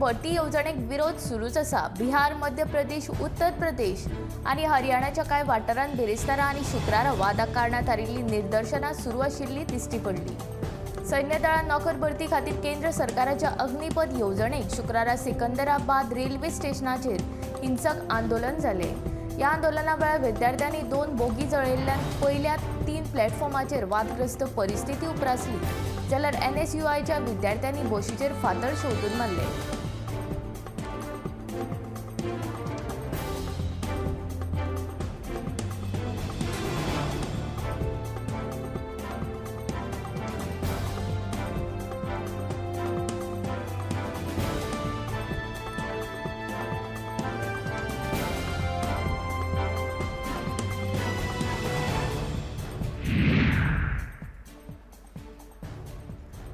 भरती येवजणेक विरोध सुरूच आसा. बिहार, मध्य प्रदेश, उत्तर प्रदेश आनी हरियाणाच्या कांय वाठारांत बिरेस्तारा आनी शुक्रारा वादाक कारणां थारिल्लीं निदर्शनां सुरू आशिल्ली दिश्टी पडली. सैन्य दळान नोकर भरती खातीर केंद्र सरकाराच्या अग्निपथ येवजणेक शुक्रारा सिकंदराबाद रेल्वे स्टेशनाचेर हिंसक आंदोलन जालें. ह्या आंदोलना वेळार विद्यार्थ्यांनी 2 बोगी जळयल्ल्यान पयल्या 3 प्लॅटफॉर्माचेर वादग्रस्त परिस्थिती उप्रासली, जाल्यार NSUIच्या विद्यार्थ्यांनी बशीचेर फातर शेंवटून मारले.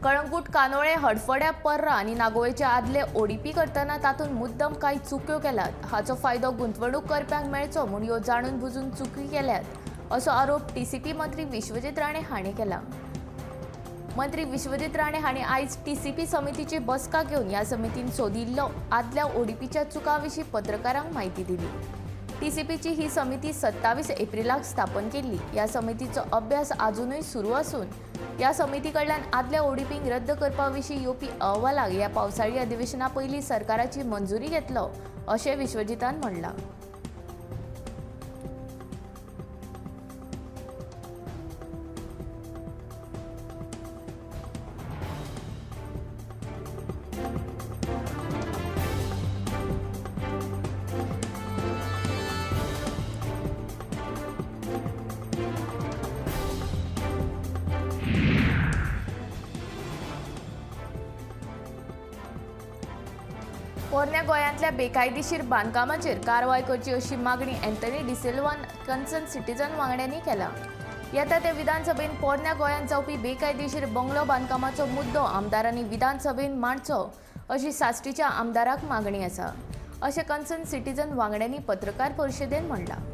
कळंगूट, कानोळे, हडफड्या, पर्रा आनी नागोळेच्या आदले ओडीपी करतना तातूंत मुद्दम कांय चुक्यो केल्यात. हाचो फायदो गुंतवणूक करप्यांक मेळचो म्हूण ह्यो जाणून बुजून चुकी केल्यात असो आरोप टीसीपी मंत्री विश्वजीत राणे हांणी केला. मंत्री विश्वजीत राणे हांणी आयज टीसीपी समितीची बसका घेवन ह्या समितीन सोदिल्लो आदल्या ओडीपीच्या चुकां विशीं पत्रकारांक म्हायती दिली. टीसीपीची ही समिती 27 एप्रिलाक स्थापन केल्ली. ह्या समितीचो अभ्यास आजुनूय सुरू आसून ह्या समिती कडल्यान आदल्या ओडीपींक रद्द करपा विशीं येवपी अहवालाक ह्या पावसाळी अधिवेशना पयलीं सरकाराची मंजुरी घेतलो अशें विश्वजितान म्हणलां. पोरण्या गोंयांतल्या बेकायदेशीर बांदकामाचेर कारवाय करची अशी मागणी अँथनी डिसिल्वान कन्सर्न सिटीजन वांगड्यांनी केला. येता ते विधानसभेन पोरण्या गोंयांत जावपी बेकायदेशीर बंगलो बांदकामाचो मुद्दो आमदारांनी विधानसभेन मांडचो अशी साश्टीच्या आमदाराक मागणी आसा अशें कन्सर्न सिटीजन वांगड्यांनी पत्रकार परिशदेन म्हणलां.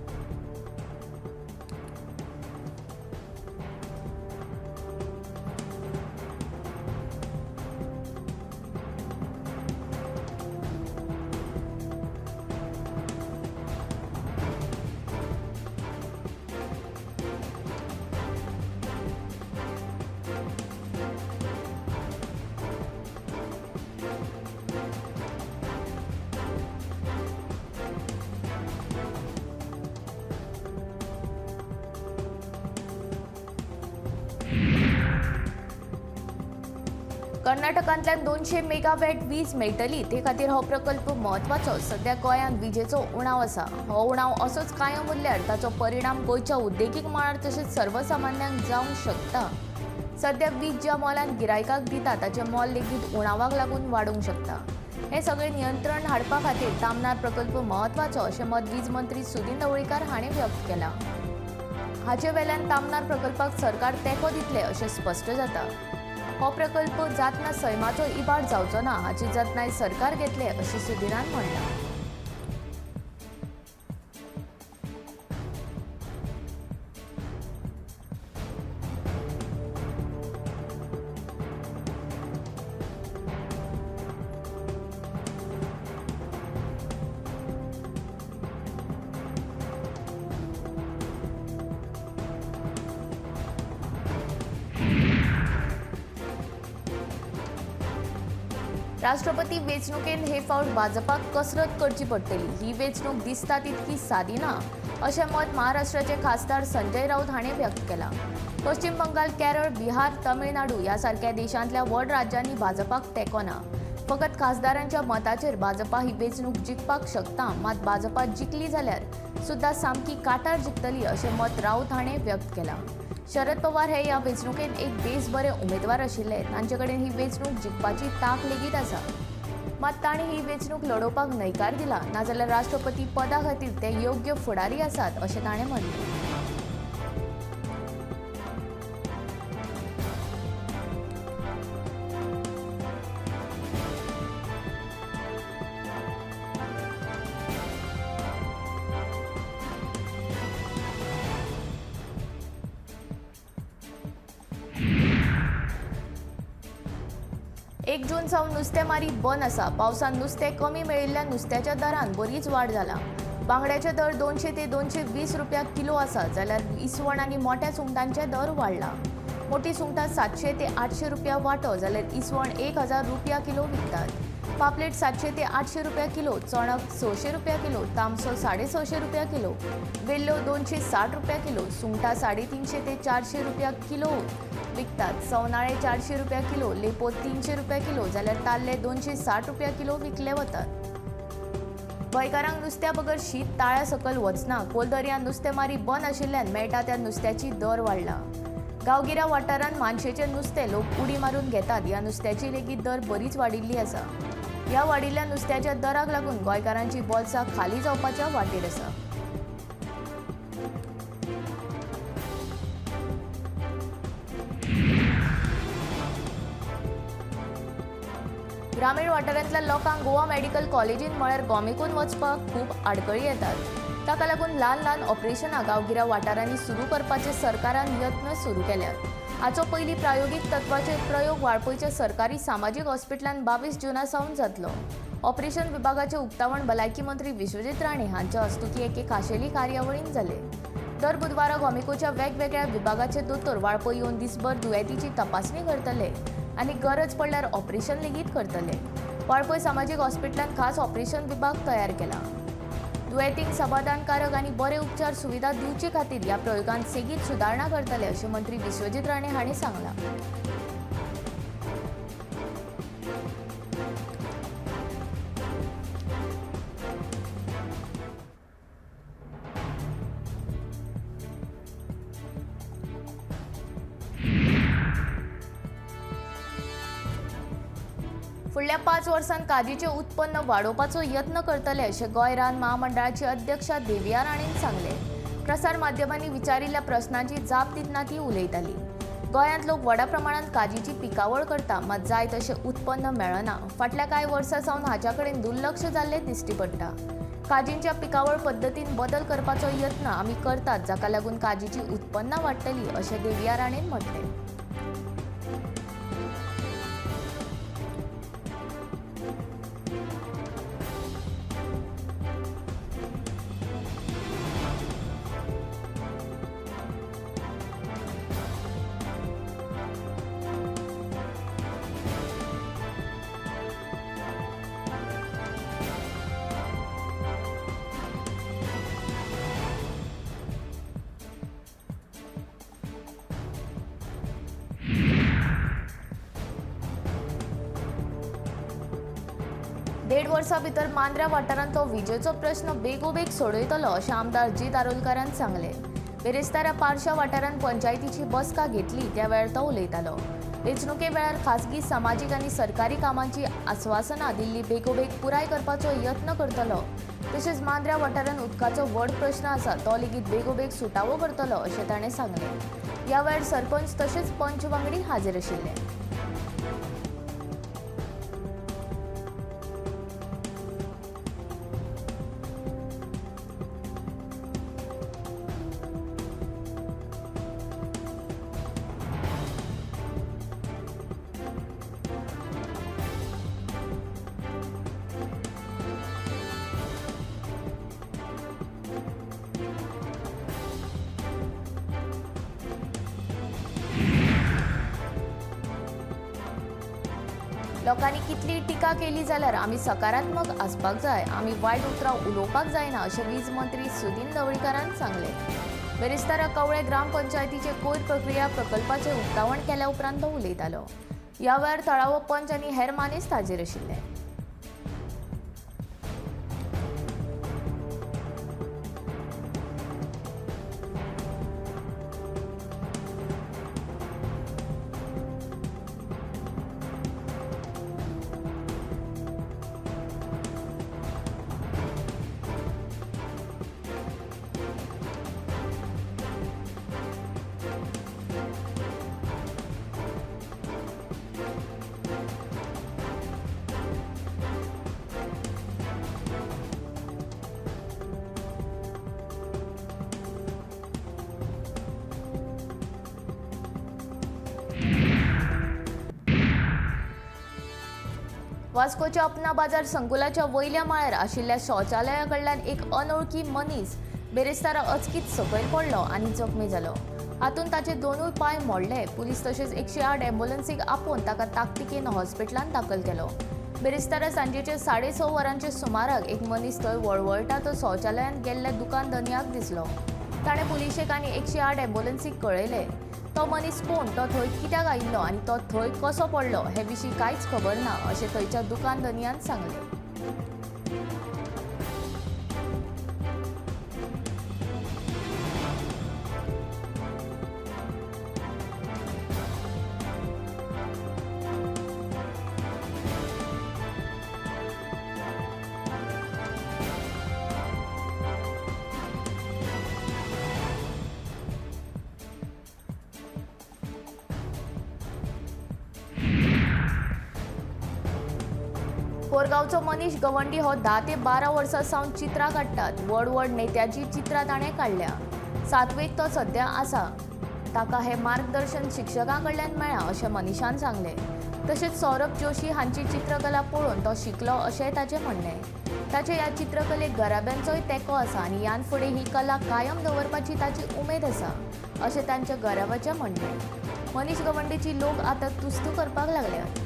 कर्नाटकांतल्यान 200 मेगावॅट वीज मेळटली ते खातीर हो प्रकल्प म्हत्वाचो. सध्या गोंयांत विजेचो उणाव आसा. हो उणाव असोच कायम उरल्यार ताचो परिणाम गोंयच्या उद्देगीक मळार तशेंच सर्वसामान्यांक जावंक शकता. सध्या वीज ज्या मोलान गिरायकाक दिता ताचें मोल लेगीत उणावाक लागून वाडूंक शकता. हें सगळें नियंत्रण हाडपा खातीर तामनार प्रकल्प म्हत्वाचो अशें मत वीज मंत्री सुदिन ढवळीकार हांणी व्यक्त केलां. हाचे वेल्यान तामनार प्रकल्पाक सरकार तेंको दितले अशें स्पश्ट जाता. हो प्रकल्प जातना सैमाचो इबाड जावचो ना हाची जतनाय सरकार घेतले अशें सुदिनान म्हणलां. राष्ट्रपती वेंचणुकेंत हे फावट भाजपाक कसरत करची पडटली. ही वेंचणूक दिसता तितकी सादी ना अशें मत महाराष्ट्राचे खासदार संजय राऊत हांणी व्यक्त केलां. पश्चिम बंगाल, केरळ, बिहार, तमिळनाडू ह्या सारक्या देशांतल्या व्हड राज्यांनी भाजपाक तेंको ना. फकत खासदारांच्या मताचेर भाजपा ही वेंचणूक जिखपाक शकता, मात भाजपा जिखली जाल्यार सुद्दां सामकी काटार जिखतली अशें मत राऊत हाणें व्यक्त केलां. शरद पवार हे ह्या वेंचणुकेंत एक बेस बरे उमेदवार आशिल्ले. तांचे कडेन ही वेंचणूक जिखपाची तांक लेगीत आसा, मात तांणी ही वेंचणूक लडोवपाक न्हयकार दिला. नाजाल्यार राष्ट्रपती पदा खातीर ते योग्य फुडारी आसात अशें ताणें म्हणलें. 1 जून सावन नुस्तेमारी बंद आसा. पावसान नुस्तें कमी मेळिल्ल्या नुस्त्याच्या दरान बरीच वाड जाला. बांगड्याचे दर 200 ते 220 रुपया किलो आसा, जाल्यार इसवण आनी मोट्या सुंगटांचे दर वाडला. मोटी सुंगटां 700 ते 800 रुपया वांटो, जाल्यार इसवण 1000 रुपया किलो विकतात. पापलेट 700 ते 800 रुपया किलो, चणक 600 रुपया किलो, तामसो 650 रुपया किलो, वेल्ल्यो 260 रुपया किलो, सुंगटां 350 ते 400 रुपया किलो विकतात. सवनाळे 400 रुपया किलो, लेपो 300 रुपया किलो, जाल्यार ताल्ले 260 रुपया किलो विकले वतात. गोंयकारांक नुस्त्या बगर शीत ताळ्या सकयल वचना. खोल दर्यांत नुस्तेमारी बंद आशिल्ल्यान मेळटा त्या नुस्त्याची दर वाडला. गांवगिऱ्या वाठारांत मानशेचें नुस्तें लोक उडी मारून घेतात. ह्या नुस्त्याची लेगीत दर बरीच वाडिल्ली आसा. ह्या वाडिल्ल्या नुस्त्याच्या दराक लागून गोंयकारांची बोल्सां खाली जावपाच्या वाटेर आसा. ग्रामीण वाठारांतल्या लोकांक गोवा मेडिकल कॉलेजीन म्हळ्यार गोमेकून वचपाक खूब आडखळी येतात. ताका लागून ल्हान ल्हान ऑपरेशनां गांवगिऱ्या वाठारांनी सुरू करपाचे सरकारान यत्न सुरू केल्यात. हाचो पयलीं प्रायोगीक तत्वाचेर प्रयोग वाळपयच्या सरकारी सामाजीक हॉस्पिटलान 22 जुना सावन जातलो. ऑपरेशन विभागाचें उक्तावण भलायकी मंत्री विश्वजीत राणे हांच्या हस्तुकी एके खाशेली कार्यावळीन जालें. दर बुधवारा गोमेकोच्या वेगवेगळ्या विभागाचे दोतोर वाळपय येवन दिसभर दुयेंतीची तपासणी करतले आनी गरज पडल्यार ऑपरेशन लेगीत करतले. वाळपय सामाजीक हॉस्पिटलान खास ऑपरेशन विभाग तयार केला. दुयेंतींक समाधानकारक आनी बरे उपचार सुविधा दिवचे खातीर ह्या प्रयोगांत सेगीत सुदारणा करतले अशें मंत्री विश्वजीत राणे हांणी सांगलां. फुडल्या 5 वर्सांत काजीचें उत्पन्न वाडोवपाचो यत्न करतले अशें गोंय रान महामंडळाची अध्यक्षा देविया राणेन सांगलें. प्रसार माध्यमांनी विचारिल्ल्या प्रस्नांची जाप दितना ती उलयताली. गोंयांत लोक व्हडा प्रमाणांत काजीची पिकावळ करता, मात जाय तशें उत्पन्न मेळना. फाटल्या कांय वर्सां सावन हाच्या कडेन दुर्लक्ष जाल्लें दिश्टी पडटा. काजींच्या पिकावळ पद्दतीन बदल करपाचो यत्न आमी करतात, जाका लागून काजीची उत्पन्नां वाडटली अशें देविया राणेन म्हटलें. देड वर्सां भितर मांद्र्या वाठारांतलो विजेचो प्रस्न बेगोबेग सोडयतलो अशें आमदार जीत आरोलकारान सांगलें. बिरेस्तारा पारशा वाठारांत पंचायतीची बसका घेतली त्या वेळार तो उलयतालो. वेंचणुके वेळार खासगी, समाजीक आनी सरकारी कामांची आस्वासनां दिल्ली बेगोबेग पुराय करपाचो यत्न करतलो. तशेंच मांद्र्या वाठारांत उदकाचो व्हड प्रस्न आसा तो लेगीत बेगोबेग सुटावो करतलो अशें ताणें सांगलें. ह्या वेळार सरपंच तशेंच पंच वांगडी हाजीर आशिल्ले. लोकांनी कितली टिका केली जाल्यार आमी सकारात्मक आसपाक जाय, आमी वायट उतरां उलोवपाक जायना अशें वीज मंत्री सुदिन ढवळीकारान सांगलें. बिरेस्तारा कवळे ग्रामपंचायतीचे कोयर प्रक्रिया प्रकल्पाचें उक्तावण केल्या उपरांत तो उलयतालो. ह्या वेळार थळावो पंच आनी हेर मानेस्त हाजीर आशिल्ले. वास्कोच्या अपना बाजार संकुलाच्या वयल्या माळ्यार आशिल्ल्या शौचालया कडल्यान एक अनोळखी मनीस बेरेस्तारा अचकीत सकयल पडलो आनी जखमी जालो. हातूंत ताचे दोनूय पांय मोडले. पुलीस तशेंच 108 ॲम्ब्युलन्सीक आपोवन ताका ताकतिकेन हॉस्पिटलांत दाखल केलो. बेरेस्तारा सांजेचे 6:30 वरांचे सुमाराक एक मनीस थंय वळवळटा तो शौचालयांत गेल्ल्या दुकान धनयाक दिसलो. ताणें पुलिशेक आनी 108 ॲम्ब्युलन्सीक कळयलें. तो मनीस कोण, तो थंय कित्याक आयिल्लो आनी तो थंय कसो पडलो हे विशीं कांयच खबर ना अशें थंयच्या दुकान धनयान सांगलें. कोरगांवचो मनीष गवंडी हो 10 ते 12 वर्सां सावन चित्रां काडटात. व्हड व्हड नेत्याची चित्रां ताणें काडल्या. 7वेक तो सद्या आसा. ताका हें मार्गदर्शन शिक्षकां कडल्यान मेळ्ळां अशें मनीषान सांगलें. तशेंच सौरभ जोशी हांची चित्रकला पळोवन तो शिकलो अशेंय ताचें म्हणणें. ताचे ह्या चित्रकलेक घराब्यांचोय तेंको आसा आनी ह्यान फुडें ही कला कायम दवरपाची ताची उमेद आसा अशें तांच्या घराब्याचें म्हणणें. मनीष गवंडीची लोक आतां तुस्त करपाक लागल्यात.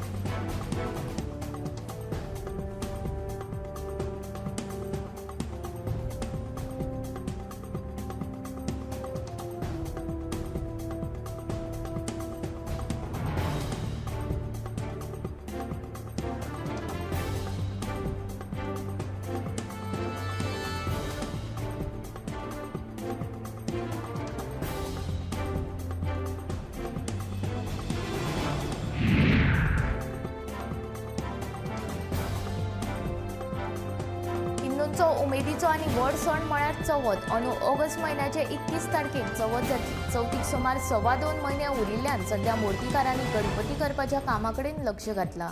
हिंदूंचो उमेदीचो आनी व्हड सण म्हळ्यार चवथ. अंदू ऑगस्ट म्हयन्याचे 21 तारखेक चवथ जातली. चवथीक सुमार 2.25 म्हयने उरिल्ल्यान सद्या मुर्तीकारांनी गणपती करपाच्या कामा कडेन लक्ष घातलां.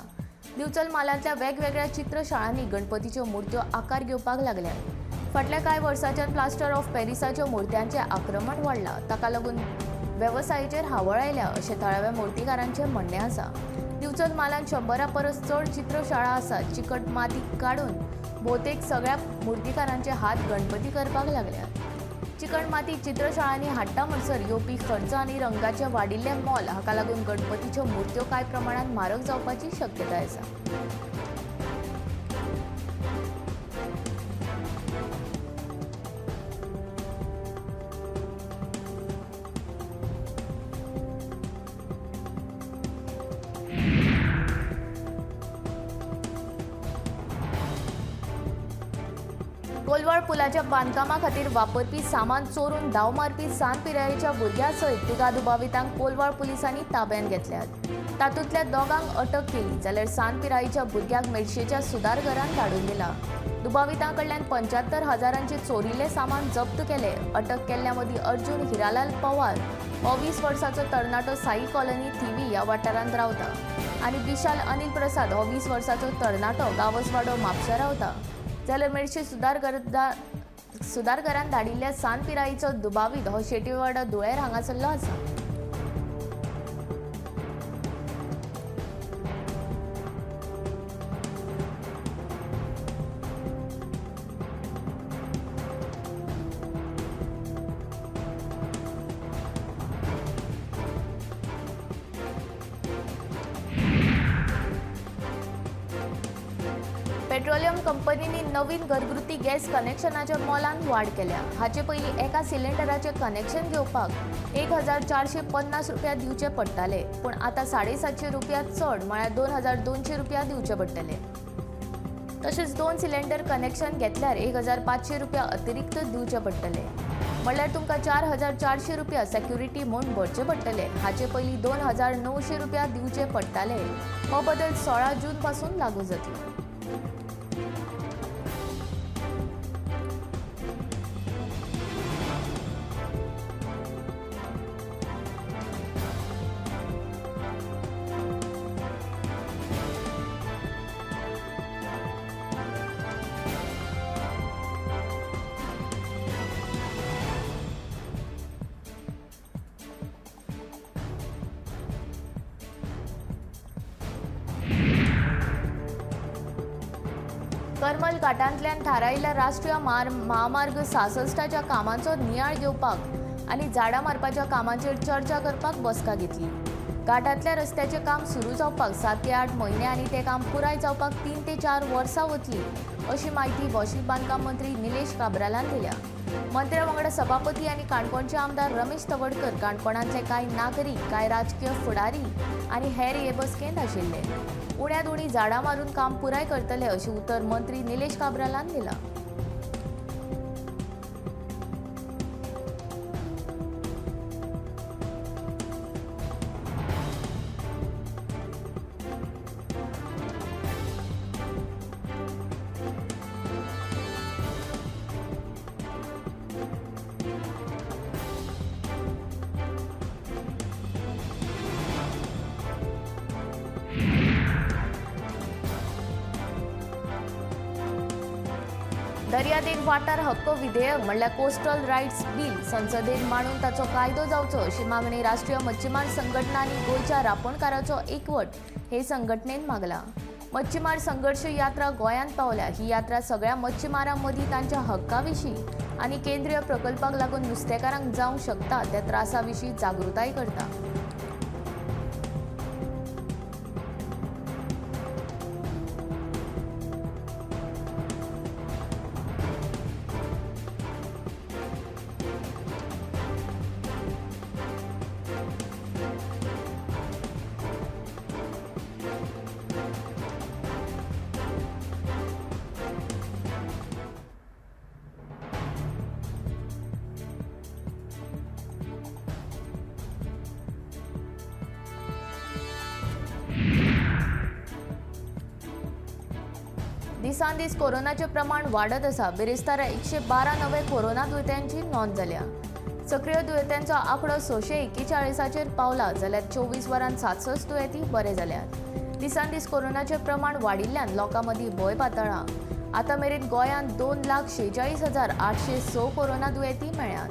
दिवचल म्हालांतल्या वेगवेगळ्या चित्रशाळांनी गणपतीच्यो मुर्त्यो आकार घेवपाक लागल्यात. फाटल्या कांय वर्सांच्यान प्लास्टर ऑफ पॅरिसाच्यो मुर्त्यांचें आक्रमण वाडलां. ताका लागून वेवसायाचेर हावळ आयल्या अशें थळाव्या मुर्तीकारांचें म्हणणें आसा. दिवचल म्हालांत 100 परस चड चित्रशाळा आसात. चिकट माती काडून भोवतेक सगळ्या मुर्तीकारांचे हात गणपती करपाक लागल्यात. चिकण माती चित्रशाळांनी हाडटा म्हणसर येवपी खर्च आनी रंगाचें वाडिल्लें मोल हाका लागून गणपतीच्यो मुर्त्यो कांय प्रमाणांत म्हारग जावपाची शक्यताय आसा. कोलवाळ पुलाच्या बांदकामा खातीर वापरपी सामान चोरून धांव मारपी सान पिरायेच्या भुरग्या सयत 3 दुबावितांक कोलवाळ पुलिसांनी ताब्यांत घेतल्यात. तातूंतल्या 2 अटक केली जाल्यार सान पिरायेच्या भुरग्याक मेडशेच्या सुदार घरांत धाडून दिला. दुबावितां कडल्यान 75,000 चोरिल्लें सामान जप्त केलें. अटक केल्ल्या मदीं अर्जुन हिरालाल पवार हो 20 वर्सांचो तरणाटो साई कॉलनी थिवी ह्या वाठारांत रावता आनी विशाल अनिल प्रसाद हो 20 वर्सांचो तरणाटो गावसवाडो म्हापशा रावता. जाल्यार मेडशे सुदारघरान धाडिल्ल्या सान पिरायेचो दुबावीत हो शेटीवाडो धुळेर हांगासरलो आसा. पेट्रोलियम कंपनींनी नवीन घरगुती गॅस कनेक्शनाच्या मोलान वाड केल्या. हाचे पयलीं एका सिलिंडराचें कनेक्शन घेवपाक 1450 रुपया दिवचे पडटाले, पूण आतां 750 रुपया चड म्हळ्यार 2200 रुपया दिवचे पडटले. तशेंच 2 सिलिंडर कनेक्शन घेतल्यार 1500 रुपया अतिरिक्त दिवचे पडटले, म्हणल्यार तुमकां 4400 रुपया सेक्युरिटी म्हूण भरचे पडटले. हाचे पयलीं 2900 रुपया दिवचे पडटाले. हो बदल 16 जून पासून लागू जातलो. करमल घाटांतल्यान थारायिल्ल्या राष्ट्रीय महामार्ग 66च्या कामाचो नियाळ घेवपाक आनी झाडां मारपाच्या कामाचेर चर्चा करपाक बसका घेतली. घाटांतल्या रस्त्याचें काम सुरू जावपाक 7 ते 8 म्हयने आनी तें काम पुराय जावपाक 3 ते 4 वर्सां वतली अशी म्हायती भौशीक बांदकाम मंत्री निलेश काब्रालान दिल्या. मंत्र्या वांगडा सभापती आनी काणकोणचे आमदार रमेश तवडकर, काणकोणांतले कांय नागरीक, कांय राजकीय फुडारी आनी हेर हे बसकेंत आशिल्ले. उण्यांत उणी झाडां मारून काम पुराय करतले अशें उतर मंत्री निलेश काब्रालान दिलां. दर्यादेग वाठार हक्क विधेयक म्हणल्यार कोस्टल रायट्स बील संसदेत मांडून ताचो कायदो जावचो अशी मागणी राष्ट्रीय मच्छीमार संघटना आनी गोंयच्या रापणकाराचो एकवट हे संघटनेन मागला. मच्छीमार संघर्श यात्रा गोंयांत पावल्या. ही यात्रा सगळ्या मच्छीमारां मदीं तांच्या हक्का विशीं आनी केंद्रीय प्रकल्पाक लागून नुस्तेकारांक जावंक शकता त्या त्रासा विशीं जागृताय करता. दिसान दीस कोरोनाचें प्रमाण वाडत आसा. बिरेस्तारा 112 नवे कोरोना दुयेंत्यांची नोंद जाल्या. सक्रीय दुयेंत्यांचो आंकडो 641चेर पावला जाल्यार 24 वरांत 67 दुयेंती बरे जाल्यात. दिसान दीस कोरोनाचें प्रमाण वाडिल्ल्यान लोकां मदीं भंय पातळ्ळा. आतां मेरेन गोंयांत 2,46,806 कोरोना दुयेंती मेळ्ळ्यात.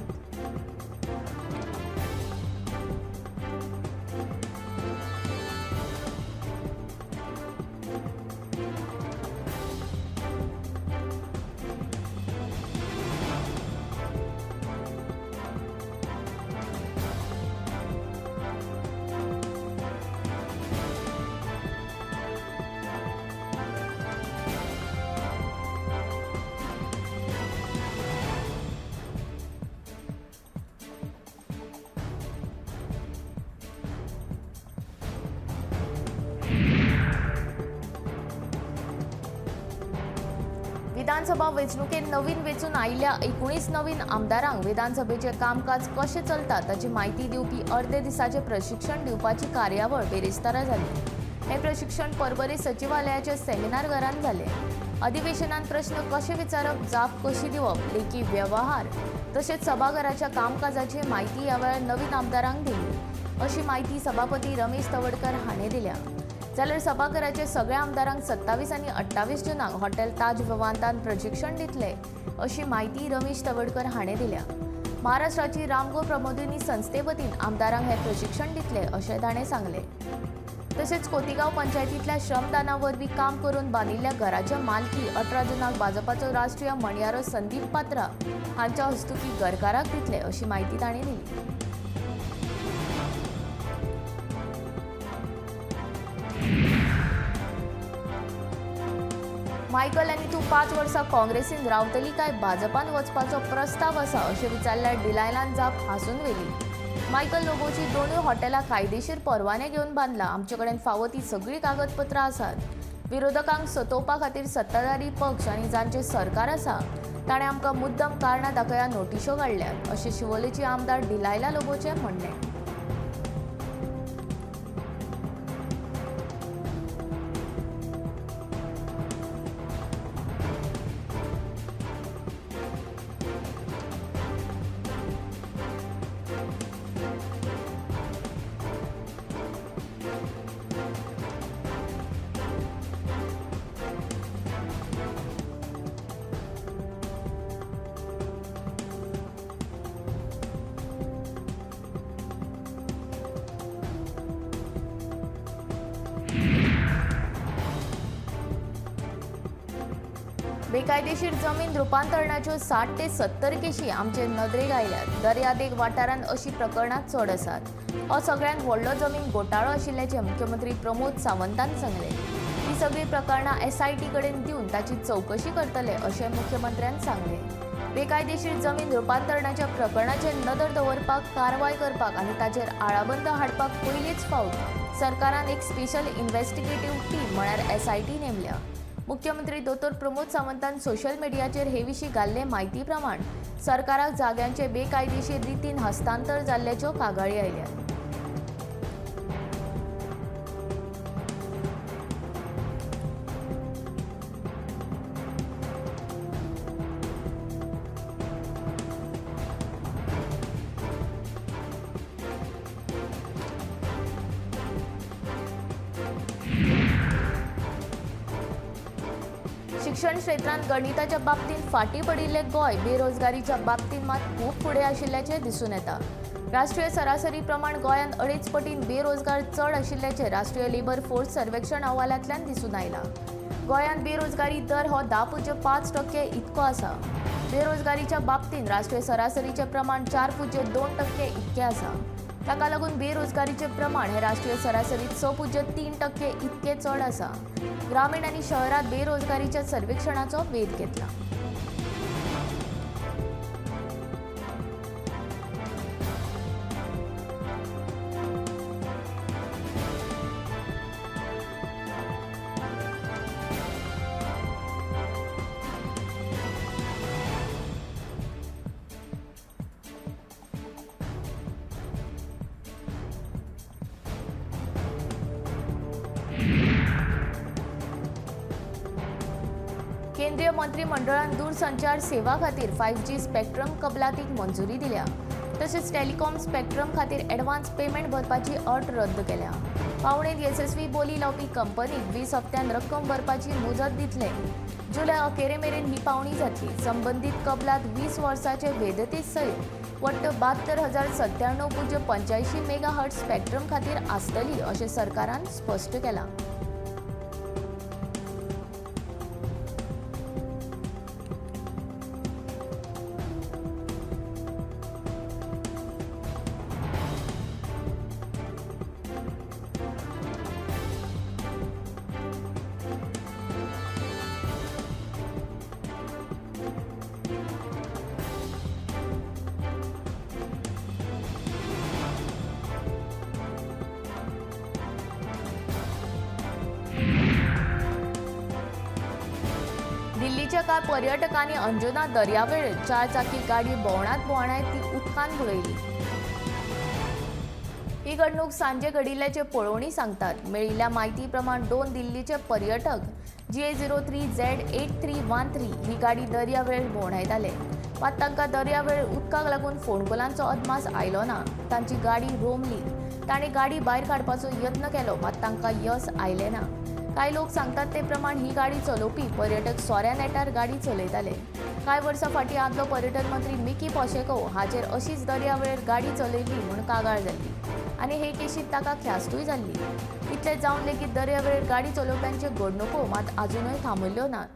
विधानसभा वेंचणुकेंत नवीन वेंचून आयिल्ल्या 19 नवीन आमदारांक विधानसभेचें कामकाज कशें चलता ताची म्हायती दिवपी अर्दे दिसाचें प्रशिक्षण दिवपाची कार्यावळ बिरेस्तारा जाली. हें प्रशिक्षण पर्वरी सचिवालयाच्या सेमिनार घरांत जालें. अधिवेशनांत प्रश्न कशे विचारप, जाप कशी दिवप, लेखी वेव्हार तशेंच सभाघराच्या कामकाजाची म्हायती ह्या वेळार नवीन आमदारांक दिली अशी म्हायती सभापती रमेश तवडकर हाणें दिल्या. जाल्यार सभाघराचे सगळ्या आमदारांक 27 आनी 28 जुनाक हॉटेल ताज विवांतान प्रशिक्षण दितले अशी म्हायती रमेश तवडकर हाणें दिल्या. महाराष्ट्राची रामगो प्रमोदिनी संस्थे वतीन आमदारांक हें प्रशिक्षण दितले अशें ताणें सांगलें. तशेंच खोतीगांव पंचायतींतल्या श्रमदाना वरवीं काम करून बांदिल्ल्या घराच्या मालकी 18 जुनाक भाजपाचो राष्ट्रीय म्हणयारो संदीप पात्रा हांच्या हस्तुकीं घरकाराक दितले अशी म्हायती ताणें दिली. मायकल आनी तूं 5 वर्सां काँग्रेसीन रावतली काय भाजपान वचपाचो प्रस्ताव आसा अशें विचारल्यार डिलायलान जाप हांसून व्हेली. मायकल लोबोची दोनूय हॉटेलां कायदेशीर परवाने घेवन बांदला. आमचे कडेन फावो ती सगळीं कागदपत्रां आसात. विरोधकांक सतोवपा खातीर सत्ताधारी पक्ष आनी जांचें सरकार आसा ताणें आमकां मुद्दम कारणां दाखया नोटिशो काडल्यात अशें शिवोलेची आमदार डिलायला लोबोचें म्हणणें. बेकायदेशीर जमीन रुपांतरणाच्यो 60 ते 70 केशी आमचे नदरेक आयल्यात. दर्यादेग वाठारांत अशी प्रकरणां चड आसात. हो सगळ्यांत व्हडलो जमीन घोटाळो आशिल्ल्याचें मुख्यमंत्री प्रमोद सावंतान सांगलें. ही सगळीं प्रकरणां एसआयटी कडेन दिवन ताची चवकशी करतले अशें मुख्यमंत्र्यान सांगलें. बेकायदेशीर जमीन रुपांतरणाच्या प्रकरणाचेर नदर दवरपाक, कारवाय करपाक आनी ताचेर आळाबंद हाडपाक पयलीच फावट सरकारान एक स्पेशल इन्व्हेस्टिगेटिव्ह टीम म्हळ्यार एसआयटी नेमल्या. मुख्यमंत्री दोतोर प्रमोद सावंतान सोशल मिडियाचेर हे विशीं घाल्ले म्हायती प्रमाण सरकाराक जाग्यांचे बेकायदेशीर रितीन हस्तांतर जाल्ल्याच्यो कागाळी आयल्यात. शिक्षण क्षेत्रांत गणिताच्या बाबतींत फाटीं पडिल्लें गोंय बेरोजगारीच्या बाबतींत मात खूब फुडें आशिल्ल्याचें दिसून येता. राष्ट्रीय सरासरी प्रमाण गोंयांत 2.5 पटीन बेरोजगार चड आशिल्ल्याचें राष्ट्रीय लेबर फोर्स सर्वेक्षण अहवालांतल्यान दिसून आयलां. गोंयांत बेरोजगारी दर हो 10.5% इतको आसा. बेरोजगारीच्या बाबतींत राष्ट्रीय सरासरीचें प्रमाण 4.2% इतकें आसा. ताका लागून बेरोजगारीचें प्रमाण हें राष्ट्रीय सरासरीत 6.3% इतकें चड आसा. ग्रामीण आनी शहरांत बेरोजगारीच्या सर्वेक्षणाचो वेध घेतला. केंद्रीय मंत्रिमंडळान दूरसंचार सेवा खातीर 5G spectrum कबलातीक मंजुरी दिल्या. तशेंच टेलिकॉम स्पेक्ट्रम खातीर एडवान्स पेमेंट भरपाची अट रद्द केल्या. पावणेंत येसस्वी बोली लावपी कंपनीक 20 हप्त्यान रक्कम भरपाची मुजत दितले. जुलय अखेरे मेरेन ही पावणी जातली. संबंदीत कबलात 20 वर्साचे वेधते सयत वट्ट 72,097.85 मेगाहर्ट्ज स्पेक्ट्रम खातीर आसतली अशें सरकारान स्पश्ट केलां. दिल्लीच्या कांय पर्यटकांनी अंजुना दर्यावेळेर 4 चाकी गाडी भोंवणात भोंवणायत ती उदकांत बुडयली. ही घडणूक सांजे घडिल्ल्याचे पळोवणी सांगतात. मेळिल्ल्या म्हायती प्रमाण 2 दिल्लीचे पर्यटक GA 03Z8313 ही गाडी दर्यावेळेर भोंवणायताले. मात तांकां दर्यावेळेर उदकाक लागून फोंडकुलांचो अदमास आयलो ना. तांची गाडी रोमली. तांणी गाडी भायर काडपाचो यत्न केलो मात तांकां यस आयलें ना. कांय लोक सांगतात ते प्रमाण ही गाडी चलोवपी पर्यटक सोऱ्या नेटार गाडी चलयताले. कांय वर्सां फाटीं आदलो पर्यटन मंत्री मिकी पाशेको हाचेर अशीच दर्यावेळेर गाडी चलयली म्हूण कागाळ जाल्ली आनी हे केशींत ताका ख्यास्तूय जाल्ली. इतलें जावन लेगीत दर्यावेळेर गाडी चलोवप्यांच्यो घडणुको मात आजुनूय थांबयल्यो नात.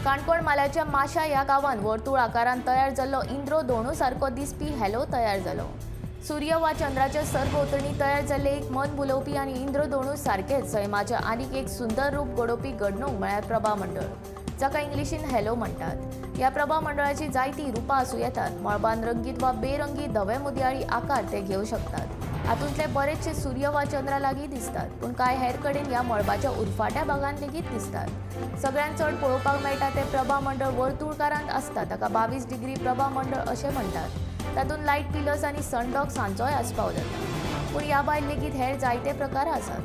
काणकोण म्हालाच्या माशा ह्या गांवांत वर्तुळ आकारान तयार जाल्लो इंद्रधोणू सारको दिसपी हॅलो तयार जालो. सूर्य वा चंद्राच्या सरभोंवतणी तयार जाल्ले एक मन भुलोवपी आनी इंद्रधोणू सारकेंच सैमाचें आनीक एक सुंदर रूप घडोवपी घडणूक म्हळ्यार प्रभा मंडळ, जाका इंग्लिशीन हॅलो म्हणटात. ह्या प्रभा मंडळाची जायतीं रुपां आसूं येतात. मळबान रंगीत वा बेरंगी धवे मुदयाळी आकार ते घेवं शकतात. हातूंतले बरेचशे सूर्य वा चंद्रा लागीं दिसतात, पूण कांय हेर कडेन ह्या मळबाच्या उरफाट्या भागान लेगीत दिसतात. सगळ्यांत चड पळोवपाक मेळटा तें प्रभा मंडळ वर्तुळकारांत आसता. ताका 22 डिग्री प्रभा मंडळ अशें म्हणटात. तातूंत लायट पिलर्स आनी सनडॉग्स हांचोय आस्पाव जाता. पूण ह्या भायर लेगीत हेर जायते प्रकार आसात.